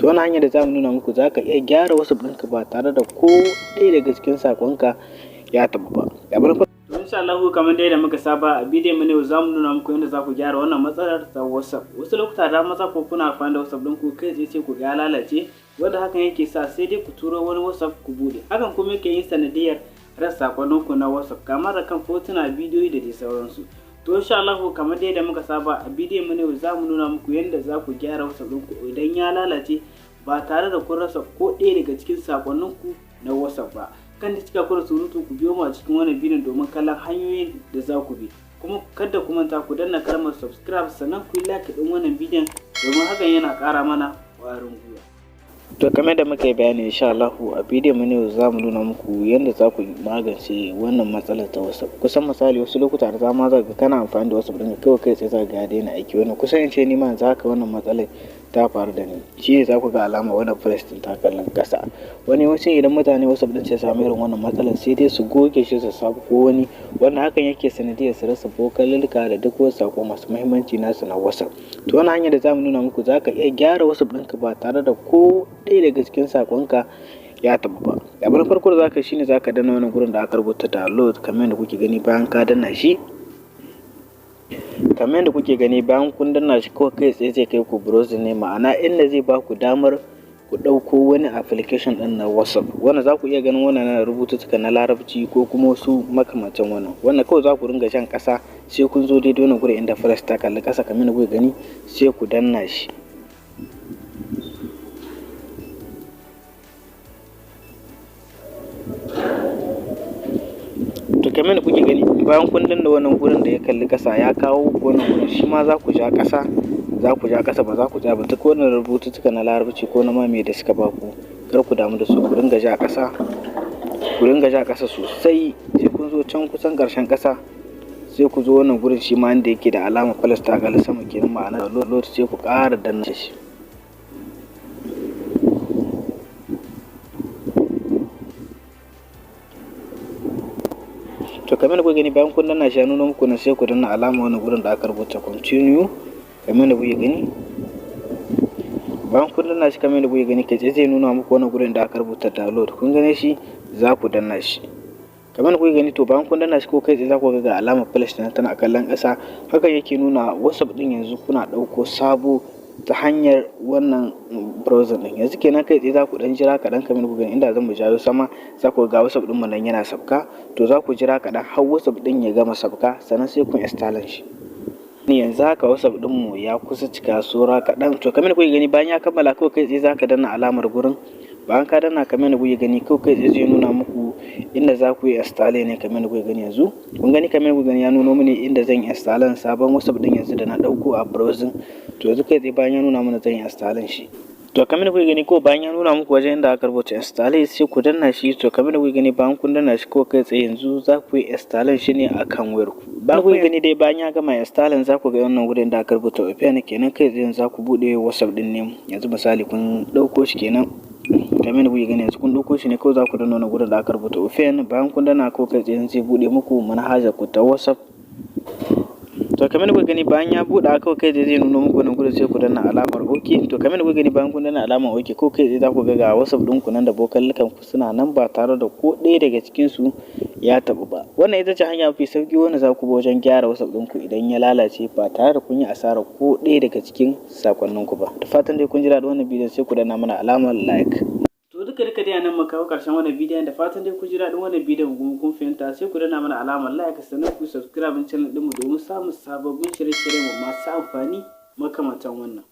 To, wannan hanyar da za mu nuna muku, za ka iya gyara WhatsApp ɗinka ba tare da ko ɗaya daga cikin saƙonka ya taɓu ba. To, insha Allah, kamar dai da muka saba, a bidiyon mu ne za mu nuna muku yadda za ku gyara wannan matsalar ta WhatsApp. Wasu lokuta da dama za ku kuna amfani da WhatsApp ɗinku, kai tsaye sai ku ga ya lalace, wanda hakan yake sa sai dai ku turo wani WhatsApp ku bude. Hakan kuma yake yin sanadiyar rasa sakonninku na WhatsApp, kamar da kan fotuna, bidiyoyi da dai sauransu. To, insha Allah, kamar dai da muka saba, a bidiyon mu ne za mu nuna muku yadda za ku gyara WhatsApp ɗinku idan ya lalace ba tare da kun rasa ko ɗaya daga cikin sakonninku na WhatsApp ba. Kan da cika ku da surutu, ku biyo mu a cikin wannan bidiyon domin kallon hanyoyin da za ku bi. Kuma kada ku manta ku danna kalmar subscribe, sannan ku yi like ɗin wannan bidiyon, domin hakan yana ƙara mana ƙwarin gwiwa. To, kamar da muka yi bayani, insha Allah a bidiyon mu ne za mu nuna muku yadda za ku magance wannan matsalar ta WhatsApp. Kusan misali, wasu lokuta da dama za ka kana amfani da WhatsApp ɗinka, kawai kai tsaye za ka ga ya daina aiki. Wannan kusan in ce ni ma yanzu haka wannan matsalar ta faru da ni. Shi ne za ku ga alama wannan plus ɗin ta kallon ƙasa. Wani yawancin idan mutane WhatsApp ɗin sai samu irin wannan matsalar, sai dai su goge shi su sabo ko wani, wanda hakan yake sanadiyar su rasa vokalulluka da duk wasu saƙo masu muhimmanci nasu na WhatsApp. To, wannan hanyar da za mu nuna muku, za ka iya gyara WhatsApp ɗinka ba tare da ko ɗaya daga cikin saƙonka ya taɓu ba. Abu na farko da za ka yi shine za ka danna wannan gurin da aka rubuta download, kamar yadda kuke gani. Bayan ka danna shi, kamar yadda kuke gani, bayan kun danna shi, kawai kai tsaye zai kai ku browsing ne, ma'ana inda zai ba ku damar ku ɗauko wani application ɗin na WhatsApp, wanda za ku iya ganin wannan na rubututtuka na Larabci ko kuma wasu makamancin wannan. Wannan kawai za ku ringa jan ƙasa sai kun zo daidai wannan gurin inda plus ta kalli ƙasa, kamar yadda kuke gani, sai ku danna shi. To, kamar yadda kuke gani, bayan kun danna wannan gurin da ya kalli ƙasa, ya kawo ku wannan gurin. Shi ma za ku ja ƙasa, za ku ja ƙasa, ba za ku tsaya ba. Duk wannan rubututtuka na Larabci ko na mame da suka ba ku, kar ku damu da su. Ku ringa ja ƙasa, ku ringa ja ƙasa sosai, sai kun zo can kusan ƙarshen ƙasa, sai ku zo wannan gurin shi ma inda yake da alamar plus ta kalli sama kenan, ma'ana download, sai ku ƙara danna shi. To, kamar da kuke gani, bayan kun danna shi, ya nuna muku nan, sai ku danna alama wannan gurin da aka rubuta continue, kamar da kuke gani. Bayan kun danna shi, kamar da kuke gani, kai tsaye zai nuna muku wannan gurin da aka rubuta download. Kun gane shi, za ku danna shi, kamar da kuke gani. To, bayan kun danna shi, ko kai tsaye za ku ga alamar plus tana kallon ƙasa. Hakan yake nuna WhatsApp ɗin yanzu kuna ɗauko sabo ta hanyar wannan browser ɗin. Yanzu kenan kai tsaye za ku ɗan jira kaɗan. Kamar ku gani, inda zan mu jawo sama, za ku ga WhatsApp ɗin mu nan yana sabka. To, za ku jira kaɗan har WhatsApp ɗin ya gama sabka, sannan sai ku install shi. Yanzu haka WhatsApp ɗin mu ya kusa cika, saura kaɗan. To, kamar kuke gani, bayan ya kammala, kawai kai tsaye za ka danna alamar gurin. Bayan ka danna, kamar yadda kuke gani, kawai kai tsaye zai nuna muku inda za ku yi install ne, kamar yadda kuke gani yanzu. Kun gani, kamar yadda kuke gani, ya nuno mini inda zan yi install sabon WhatsApp ɗin yanzu da na ɗauko a browsing. To, yanzu kai tsaye bayan ya nuna mana, zan yi install shi. To, kamar yadda kuke gani, ko bayan ya nuna muku wajen inda aka rubuta install, sai ku danna shi. To, kamar yadda kuke gani, bayan kun danna shi, ko kai tsaye yanzu za ku yi install shi ne akan wayar ku. Bayan kuke gani dai, bayan ya gama installing, za ku ga wannan wurin da aka rubuta open kenan. Kai tsaye za ku buɗe WhatsApp ɗin ne. Yanzu misali kun ɗauko shi kenan, kamar yadda kuke gani, yanzu kun ɗauko shi ne, kawai za ku danna wannan gurin da aka rubuta open. Bayan kun danna, ko kai tsaye zai buɗe muku manhajar ku ta WhatsApp. To, kamar yadda kuke gani, bayan ya buɗe, kawai kai tsaye zai nuno muku wannan gurin, sai ku danna alamar OK. To, kamar yadda kuke gani, bayan kun danna alamar OK, ko kai tsaye za ku ga ga WhatsApp ɗinku nan da vokallukan ku suna nan ba tare da ko ɗaya daga cikin su ya taɓu ba. Wannan ita ce hanya mafi sauƙi wanda za ku bi wajen gyara WhatsApp ɗinku idan ya lalace ba tare da kun yi asarar ko ɗaya daga cikin sakonninku ba. Da fatan dai kun ji daɗin wannan bidiyon, sai ku danna mana alamar like. To, duka duka dai nan muka kawo ƙarshen wannan bidiyon. Da fatan dai kun ji daɗin wannan bidiyon kuma kun fahimta, sai ku danna mana alamar like, sannan ku subscribe channel ɗinmu domin samun sababbin shirye-shiryen mu masu amfani makamantan wannan.